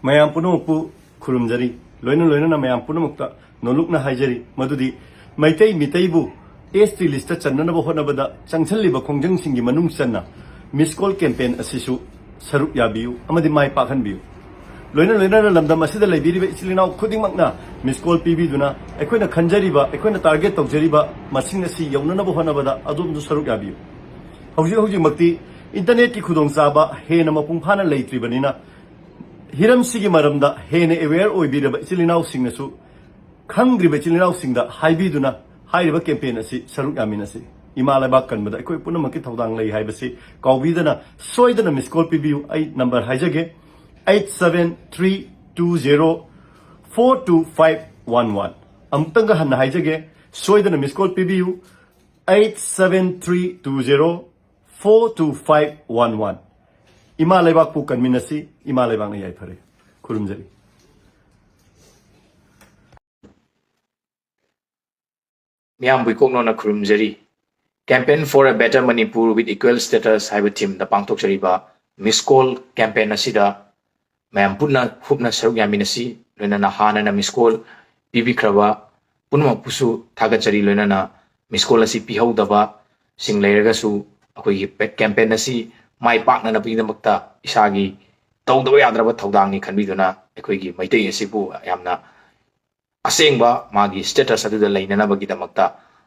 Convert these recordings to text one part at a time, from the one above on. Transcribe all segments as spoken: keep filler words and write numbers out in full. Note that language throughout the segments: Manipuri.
ꯃꯌꯥꯝ ꯄꯨꯝꯅꯃꯛꯄꯨ ꯈꯨꯔꯨꯝꯖꯔꯤ꯫ ꯂꯣꯏꯅ ꯂꯣꯏꯅꯅ ꯃꯌꯥꯝ ꯄꯨꯝꯅꯃꯛꯇ ꯅꯣꯂꯨꯛꯅ ꯍꯥꯏꯖꯔꯤ ꯃꯗꯨꯗꯤ ꯃꯩꯇꯩ ꯃꯤꯇꯩꯕꯨ ꯑꯦꯁ ꯇꯤ ꯂꯤꯁꯇ ꯆꯟꯅꯅꯕ ꯍꯣꯠꯅꯕꯗ ꯆꯪꯁꯤꯜꯂꯤꯕ ꯈꯣꯡꯖꯪꯁꯤꯡꯒꯤ ꯃꯅꯨꯡ ꯆꯟꯅ ꯃꯤꯁ ꯀꯣꯜ ꯀꯦꯝꯄꯦꯟ ꯑꯁꯤꯁꯨ ꯁꯔꯨꯛ ꯌꯥꯕꯤꯌꯨ ꯑꯃꯗꯤ ꯃꯥꯏ ꯄꯥꯛꯍꯟꯕꯤꯌꯨ꯫ ꯂꯣꯏꯅ ꯂꯣꯏꯅꯅ ꯂꯝꯗꯝ ꯑꯁꯤꯗ ꯂꯩꯕꯤꯔꯤꯕ ꯏꯆꯤꯜ ꯏꯅꯥꯎ ꯈꯨꯗꯤꯡꯃꯛꯅ ꯃꯤꯁ ꯀꯣꯜ ꯄꯤꯕꯤꯗꯨꯅ ꯑꯩꯈꯣꯏꯅ ꯈꯟꯖꯔꯤꯕ, ꯑꯩꯈꯣꯏꯅ ꯇꯥꯔꯒꯦꯠ ꯇꯧꯖꯔꯤꯕ ꯃꯁꯤꯡ ꯑꯁꯤ ꯌꯧꯅꯅꯕ ꯍꯣꯠꯅꯕꯗ ꯑꯗꯣꯝꯁꯨ ꯁꯔꯨꯛ ꯌꯥꯕꯤꯌꯨ꯫ ꯍꯧꯖꯤꯛ ꯍꯧꯖꯤꯛꯃꯛꯇꯤ ꯏꯟꯇꯔꯅꯦꯠꯀꯤ ꯈꯨꯗꯣꯡꯆꯥꯕ ꯍꯦꯟꯅ ꯃꯄꯨꯡ ꯐꯥꯅ ꯂꯩꯇ꯭ꯔꯤꯕꯅꯤꯅ, ꯍꯤꯔꯝꯁꯤꯒꯤ ꯃꯔꯝꯗ ꯍꯦꯟꯅ ꯑꯦꯋꯦꯌꯔ ꯑꯣꯏꯕꯤꯔꯕ ꯏꯆꯤꯜ ꯏꯅꯥꯎꯁꯤꯡꯅꯁꯨ ꯈꯪꯗ꯭ꯔꯤꯕ ꯏꯆꯤꯜ ꯏꯅꯥꯎꯁꯤꯡꯗ ꯍꯥꯏꯕꯤꯗꯨꯅ ꯍꯥꯏꯔꯤꯕ ꯀꯦꯝꯄꯦꯟ ꯑꯁꯤ ꯁꯔꯨꯛ ꯌꯥꯃꯤꯟꯅꯁꯤ꯫ ꯏꯃꯥ ꯂꯩꯕꯥꯛ ꯀꯟꯕꯗ ꯑꯩꯈꯣꯏ ꯄꯨꯝꯅꯃꯛꯀꯤ ꯊꯧꯗꯥꯡ ꯂꯩ ꯍꯥꯏꯕꯁꯤ ꯀꯥꯎꯕꯤꯗꯅ ꯁꯣꯏꯗꯅ ꯃꯤꯁ ꯀꯣꯜ ꯄꯤꯕꯤꯌꯨ꯫ ꯑꯩ ꯅꯝꯕꯔ ꯍꯥꯏꯖꯒꯦ, eight seven three two zero four two five one one. ꯑꯃꯨꯛꯇꯪꯒ ꯍꯟꯅ ꯍꯥꯏꯖꯒꯦ, ꯁꯣꯏꯗꯅ ꯃꯤꯁ ꯀꯣꯜ ꯄꯤꯕꯤꯌꯨ, eight seven three two zero four two five one one. ꯏꯃꯥ ꯂꯩꯕꯥꯛꯄꯨ ꯀꯟꯃꯤꯟꯅꯁꯤ, ꯏꯃꯥ ꯂꯩꯕꯥꯛꯅ ꯌꯥꯏꯐꯔꯦ꯫ ꯈꯨꯔꯨꯝꯖꯔꯤ꯫ ꯃꯤꯌꯥꯝꯕꯨ ꯏꯀꯣꯛꯅꯣꯅ ꯈꯨꯔꯨꯝꯖꯔꯤ꯫ Campaign for a Better Manipur with Equal Status ꯍꯥꯏꯕ ꯊꯤꯝꯗ ꯄꯥꯡꯊꯣꯛꯆꯔꯤꯕ ꯃꯤꯁ ꯀꯣꯜ ꯀꯦꯝꯄꯦꯟ ꯑꯁꯤꯗ ꯃꯌꯥꯝ ꯄꯨꯟꯅ ꯍꯨꯞꯅ ꯁꯔꯨꯛ ꯌꯥꯃꯤꯟꯅꯁꯤ꯫ ꯂꯣꯏꯅꯅ ꯍꯥꯟꯅꯅ ꯃꯤꯁ ꯀꯣꯜ ꯄꯤꯕꯤꯈ꯭ꯔꯕ ꯄꯨꯝꯅꯃꯛꯄꯨꯁꯨ ꯊꯥꯒꯠꯆꯔꯤ꯫ ꯂꯣꯏꯅꯅ ꯃꯤꯁ ꯀꯣꯜ ꯑꯁꯤ ꯄꯤꯍꯧꯗꯕꯁꯤꯡ ꯂꯩꯔꯒꯁꯨ ꯑꯩꯈꯣꯏꯒꯤ ꯀꯦꯝꯄꯦꯟ ꯑꯁꯤ ꯃꯥꯏ ꯄꯥꯛꯅꯅꯕꯒꯤꯗꯃꯛꯇ ꯏꯁꯥꯒꯤ ꯇꯧꯗꯕ ꯌꯥꯗ꯭ꯔꯕ ꯊꯧꯗꯥꯡꯅꯤ ꯈꯟꯕꯤꯗꯨꯅ ꯑꯩꯈꯣꯏꯒꯤ ꯃꯩꯇꯩ ꯑꯁꯤꯕꯨ ꯌꯥꯝꯅ ꯑꯁꯦꯡꯕ ꯃꯥꯒꯤ ꯁ꯭ꯇꯦꯇꯁ ꯑꯗꯨꯗ ꯂꯩꯅꯅꯕꯒꯤꯗꯃꯛꯇ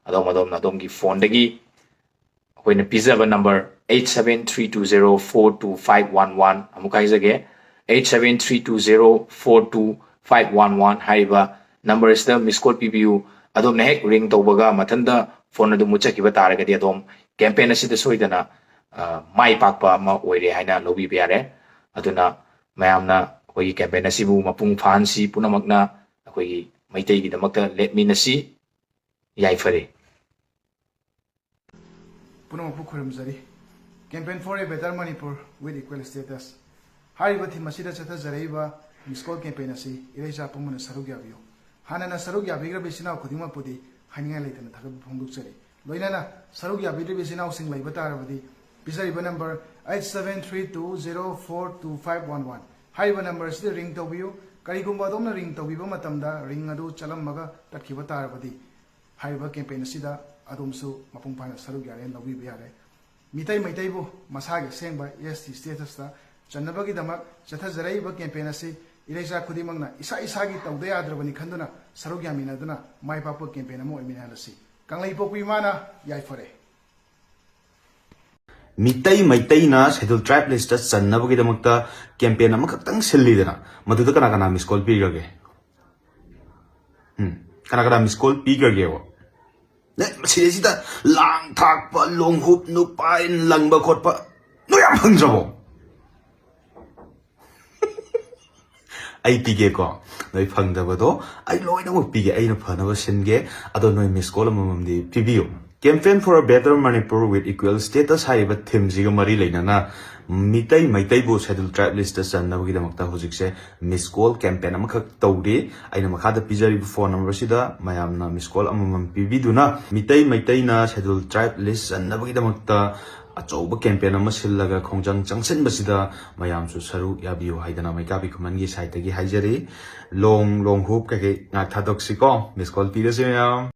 ꯑꯗꯣꯝ ꯑꯗꯣꯝꯅ ꯑꯗꯣꯝꯒꯤ ꯐꯣꯟꯗꯒꯤ ꯑꯩꯈꯣꯏꯅ ꯄꯤꯖꯕ number eight seven three two zero four two five one one, ꯑꯃꯨꯛ ꯍꯥꯏꯖꯒꯦ, eight seven three two zero four two five one one ꯍꯥꯏꯔꯤꯕ ꯅꯝꯕꯔ ꯑꯁꯤꯗ ꯃꯤꯁ ꯀꯣꯜ ꯄꯤꯕꯤꯌꯨ꯫ ꯑꯗꯣꯝꯅ ꯍꯦꯛ ꯔꯤꯡ ꯇꯧꯕꯒ ꯃꯊꯟꯇ ꯐꯣꯟ ꯑꯗꯨ ꯃꯨꯠꯆꯈꯤꯕ ꯇꯥꯔꯒꯗꯤ ꯑꯗꯣꯝ ꯀꯦꯝꯄꯦꯟ ꯑꯁꯤꯗ ꯁꯣꯏꯗꯅ, ꯑ, ꯃꯥꯏ ꯄꯥꯛꯄ ꯑꯃ ꯑꯣꯏꯔꯦ ꯍꯥꯏꯅ ꯂꯧꯕꯤꯕ ꯌꯥꯔꯦ꯫ ꯑꯗꯨꯅ ꯃꯌꯥꯝꯅ ꯑꯩꯈꯣꯏꯒꯤ ꯀꯦꯝꯄꯦꯟ ꯑꯁꯤꯕꯨ ꯃꯄꯨꯡ ꯐꯥꯍꯟꯁꯤ, ꯄꯨꯝꯅꯃꯛꯅ ꯑꯩꯈꯣꯏꯒꯤ ꯃꯩꯇꯩꯒꯤꯗꯃꯛꯇ ꯂꯦꯞꯃꯤꯟꯅꯁꯤ꯫ ꯌꯥꯏꯐꯔꯦ꯫ ꯄꯨꯝꯅꯃꯛꯄꯨ ꯈꯨꯔꯨꯝꯖꯔꯤ꯫ Campaign for a Better Manipur with Equal Status ꯍꯥꯏꯔꯤꯕ ꯊꯤꯝ ꯑꯁꯤꯗ ꯆꯠꯊꯖꯔꯛꯏꯕ ꯃꯤꯁ ꯀꯣꯜ ꯀꯦꯝꯄꯦꯟ ꯑꯁꯤ ꯏꯔꯩꯆꯥ ꯄꯨꯝꯕꯅ ꯁꯔꯨꯛ ꯌꯥꯕꯤꯌꯨ꯫ ꯍꯥꯟꯅꯅ ꯁꯔꯨꯛ ꯌꯥꯕꯤꯈ꯭ꯔꯕ ꯏꯆꯤꯟ ꯏꯅꯥꯎ ꯈꯨꯗꯤꯡꯃꯛꯄꯨꯗꯤ ꯍꯥꯏꯅꯤꯡꯉꯥꯏ ꯂꯩꯇꯅ ꯊꯥꯒꯠꯄ ꯐꯣꯡꯗꯣꯛꯆꯔꯤ꯫ ꯂꯣꯏꯅꯅ ꯁꯔꯨꯛ ꯌꯥꯕꯤꯗ꯭ꯔꯤꯕ ꯏꯆꯤꯟ ꯏꯅꯥꯎꯁꯤꯡ ꯂꯩꯕ ꯇꯥꯔꯕꯗꯤ ꯄꯤꯖꯔꯤꯕ number eight seven three two zero four two five one one ꯍꯥꯏꯔꯤꯕ ꯅꯝꯕꯔ ꯑꯁꯤꯗ ꯔꯤꯡ ꯇꯧꯕꯤꯌꯨ꯫ ꯀꯔꯤꯒꯨꯝꯕ ꯑꯗꯣꯝꯅ ꯔꯤꯡ ꯇꯧꯕꯤꯕ ꯃꯇꯝꯗ ꯔꯤꯡ ꯑꯗꯨ ꯆꯠꯂꯝꯃꯒ ꯇꯠꯈꯤꯕ ꯇꯥꯔꯕꯗꯤ, ꯍꯥꯏꯔꯤꯕ ꯀꯦꯝꯄꯦꯟ ꯑꯁꯤꯗ ꯑꯗꯣꯝꯁꯨ ꯃꯄꯨꯡ ꯐꯥꯅ ꯁꯔꯨꯛ ꯌꯥꯔꯦ ꯂꯧꯕꯤꯕ ꯌꯥꯔꯦ꯫ ꯃꯤꯇꯩ ꯃꯩꯇꯩꯕꯨ ꯃꯁꯥꯒꯤ ꯑꯁꯦꯡꯕ ꯑꯦꯁ ꯇꯤ ꯁ꯭ꯇꯦꯇꯁꯇ ꯆꯟꯅꯕꯒꯤꯗꯃꯛ ꯆꯠꯊꯖꯔꯛꯏꯕ ꯀꯦꯝꯄꯦꯟ ꯑꯁꯤ ꯏꯔꯩꯆꯥ ꯈꯨꯗꯤꯡꯃꯛꯅ ꯏꯁꯥ ꯏꯁꯥꯒꯤ ꯇꯧꯗ ꯌꯥꯗ꯭ꯔꯕꯅꯤ ꯈꯟꯗꯨꯅ ꯁꯔꯨꯛ ꯌꯥꯃꯤꯟꯅꯗꯨꯅ ꯃꯥꯏ ꯄꯥꯛꯄ ꯀꯦꯝꯄꯦꯟ ꯑꯃ ꯑꯣꯏꯃꯤꯟꯅꯍꯜꯂꯁꯤ꯫ ꯀꯪꯂꯩꯄꯣꯛꯄꯤ ꯏꯃꯥꯅ ꯌꯥꯏꯐꯔꯦ꯫ ꯃꯤꯇꯩ ꯃꯩꯇꯩꯅ ꯁꯦꯗ꯭ꯌꯨꯜ ꯇ꯭ꯔꯥꯏꯕ ꯂꯤꯁꯇ ꯆꯟꯅꯕꯒꯤꯗꯃꯛꯇ ꯀꯦꯝꯄꯦꯟ ꯑꯃꯈꯛꯇꯪ ꯁꯤꯜꯂꯤꯗꯅ, ꯃꯗꯨꯗ ꯀꯅꯥ ꯀꯅꯥ ꯃꯤꯁ ꯀꯣꯜ ꯄꯤꯈ꯭ꯔꯒꯦ? ꯎꯝ, ꯀꯅꯥ ꯀꯅꯥ ꯃꯤꯁ ꯀꯣꯜ ꯄꯤꯈ꯭ꯔꯒꯦꯕ? ꯅꯦ, ꯃꯁꯤꯗꯩꯁꯤꯗ ꯂꯥꯡ ꯊꯥꯛꯄ, ꯂꯣꯡꯍꯨꯞ, ꯅꯨꯄꯥ ꯏꯟ ꯂꯪꯕ ꯈꯣꯠꯄ, ꯅꯣꯏ ꯌꯥꯝ ꯐꯪꯗ꯭ꯔꯕꯣ? ꯑꯩ ꯄꯤꯒꯦꯀꯣ, ꯅꯣꯏ ꯐꯪꯗꯕꯗꯣ ꯑꯩ ꯂꯣꯏꯅꯃꯛ ꯄꯤꯒꯦ, ꯑꯩꯅ ꯐꯅꯕ ꯁꯤꯟꯒꯦ꯫ ꯑꯗꯣ ꯅꯣꯏ ꯃꯤꯁ ꯀꯣꯜ ꯑꯃꯃꯝꯗꯤ ꯄꯤꯕꯤꯌꯨ꯫ Campaign for a Better Manipur with Equal Status ꯍꯥꯏꯔꯤꯕ ꯊꯤꯝꯁꯤꯒ ꯃꯔꯤ ꯂꯩꯅꯅ ꯃꯤꯇꯩ ꯃꯩꯇꯩꯕꯨ ꯁꯦꯗ꯭ꯌꯨꯜ ꯇ꯭ꯔꯥꯏꯕ ꯂꯤꯁꯇ ꯆꯟꯅꯕꯒꯤꯗꯃꯛꯇ ꯍꯧꯖꯤꯛꯁꯦ ꯃꯤꯁ ꯀꯣꯜ ꯀꯦꯝꯄꯦꯟ ꯑꯃꯈꯛ ꯇꯧꯔꯤ꯫ ꯑꯩꯅ ꯃꯈꯥꯗ ꯄꯤꯖꯔꯤꯕ ꯐꯣꯟ ꯅꯝꯕꯔꯁꯤꯗ ꯃꯌꯥꯝꯅ ꯃꯤꯁ ꯀꯣꯜ ꯑꯃꯃꯝ ꯄꯤꯕꯤꯗꯨꯅ ꯃꯤꯇꯩ ꯃꯩꯇꯩꯅ ꯁꯦꯗ꯭ꯌꯨꯜ ꯇ꯭ꯔꯥꯏꯕ ꯂꯤꯁ ꯆꯟꯅꯕꯒꯤꯗꯃꯛꯇ ꯑꯆꯧꯕ ꯀꯦꯝꯄꯦꯟ ꯑꯃ ꯁꯤꯜꯂꯒ ꯈꯣꯡꯖꯪ ꯆꯪꯁꯤꯟꯕꯁꯤꯗ ꯃꯌꯥꯝꯁꯨ ꯁꯔꯨꯛ ꯌꯥꯕꯤꯌꯨ ꯍꯥꯏꯗꯅ ꯃꯩꯀꯥꯄꯤ ꯈꯨꯃꯟꯒꯤ ꯁꯥꯏꯠꯇꯒꯤ ꯍꯥꯏꯖꯔꯤ꯫ ꯂꯣꯡ, ꯂꯣꯡ ꯍꯨꯞ ꯀꯩꯀꯩ ꯉꯥꯏꯍꯥꯛ ꯊꯥꯗꯣꯛꯁꯤꯀꯣ, ꯃꯤꯁ ꯀꯣꯜ ꯄꯤꯔꯁꯤ ꯃꯌꯥꯝ꯫